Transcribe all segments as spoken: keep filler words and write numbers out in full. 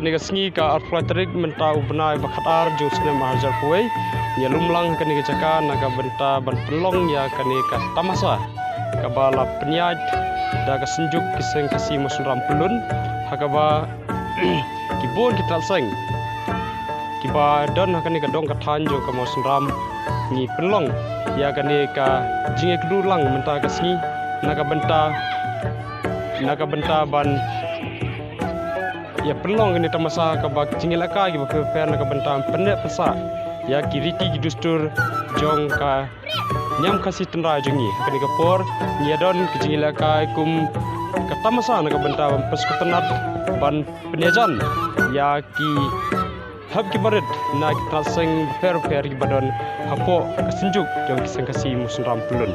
Ka sngi ka arphew lai tarik mynta u bnai ba khatar jong u snem arhajar khatwei, ngi ïalum lang ha kane ka jaka na ka bynta ban pynlong ïa kane ka tamasa kaba la pynïaid da ka Synjuk ki Seng Khasi Mawsynram Pyllun, ha kaba ki bun ki tnat seng kiba don ha kane ka dong ka thaiñ jong ka Mawsynram ngi pynlong ïa kane ka jingïakynduh lang mynta ka sngi na ka bynta na ka bynta ban ïa pynlong kane tamasa kaba ki jingïalehkai kiba pher pher na ka bynta ban pynneh pynsah ïa ki riti ki dustur jong ka niam Khasi tynrai jong ngi. Ha kane ka por ngi ïa don ki jingïalehkai kum ka tamasa na ka bynta ban pynsngewtynnat ban pynïajan ïa ki hep ki barit na ki tnat seng bapher bapher kiba don hapoh ka Synjuk jong ki Seng Khasi Mawsynram Pyllun.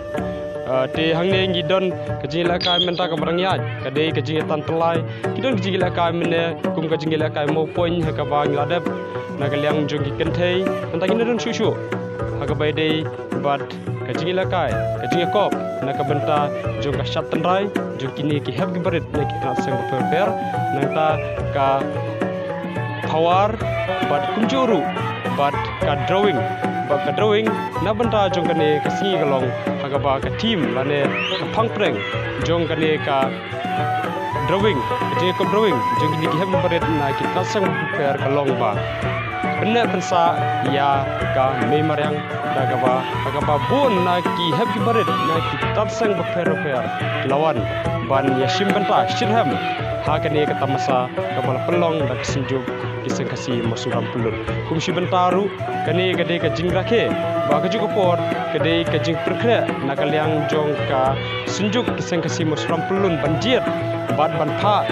Ah, te hangne ngi don ka jingïalehkai mynta kaba dang ïaid, ka dei ka jingïatan tyllai. Ki don ka jingïalehkai mynne kum ka jingïalehkai mawpoiñ ha kaba ngi la dep na ka liang jong ki kynthei. Mynta ngi don shuh shuh ha kaba ïadei bad ka jingïalehkai, ka jingïakop na ka bynta jong ka shad tynrai jong kine ki hep ki barit na ki tnat seng bapher bapher. Nangta ka phawar bad kumjuh ruh bad ka drawing, bad ka drawing na bynta jong kane ka sngi ka long ha kaba ka theme lane ka phang pdeng jong kane ka drawing, ka jingïakop drawing jong kine ki hep ki barit na ki tnat seng bapher bapher ka long ba pynneh pynsah ïa ka mei mariang, da kaba ha kaba bun na ki hep ki barit na ki tnat seng bapher bapher ki la wan ban ïashim bynta shitrhem ha kane ka tamasa kaba la pynlong da ka Synjuk ki Seng Khasi Mawsynram Pyllun. Kum shi bynta ruh kane ka dei ka jingrakhe, ba kajuh ka por ka dei ka jingpynkhreh na ka liang jong ka Synjuk ki Seng Khasi Mawsynram Pyllun ban jied bad ban phah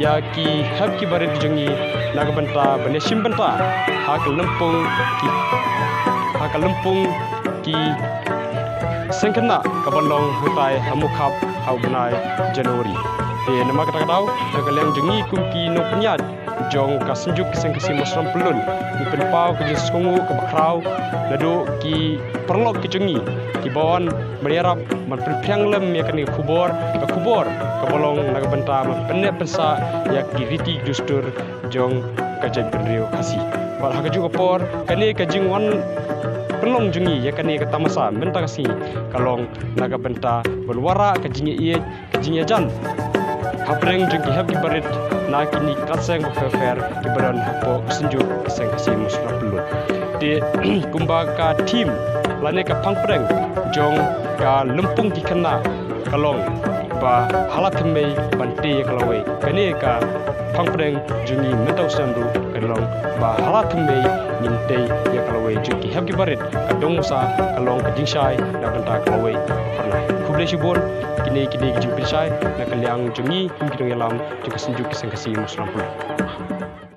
ïa ki hep ki barit jong ngi na ka bynta ban ïashim bynta ha ka lympung ki, ha ka lympung ki seng khynnah kaba long hangtai ha Mukhap ha u bnai January. Te namar kata ka daw, na ka liang jong ngi kum ki nongpynïaid jong ka Synjuk ki Seng Khasi Mawsynram Pyllun, ngi pynpaw ka jingsngewnguh kaba khraw naduh ki paralok ki jong ngi kiba wan ban ïarap ban pynphriang lem ïa kane ka khubor, ka khubor kaba long na ka bynta ban pynneh pynsah ïa ki riti ki dustur jong ka jaitbynriew Khasi. Bad ha kajuh ka por kane ka jingwan pynlong jong ngi ïa kane ka tamasa mynta ka sngi ka long na ka bynta ban wanrah ka jingïaieit, ka jingïajan hapdeng jong ki hep ki barit na kine ki tnat seng bapher bapher kiba don hapoh ka Synjuk ki Seng Khasi Mawsynram Pyllun. Te kumba ka theme lane ka phang pdeng jong ka lympung ki khynnah ka long ba ha la thymmei ban tei ïa ka lawei. Kane ka phang pdeng jong ngi mynta u snem ruh ka long ba ha la thymmei ngin tei ïa ka lawei jong ki hep ki barit. Ka dong musa ka long ka jingshai na ka bynta ka lawei ka phyrnai. Khublei shibun. Kine ki dei ki jingpynshai na ka liang jong ngi kum ki nongïalam jong ka Synjuk ki Seng Khasi Mawsynram Pyllun.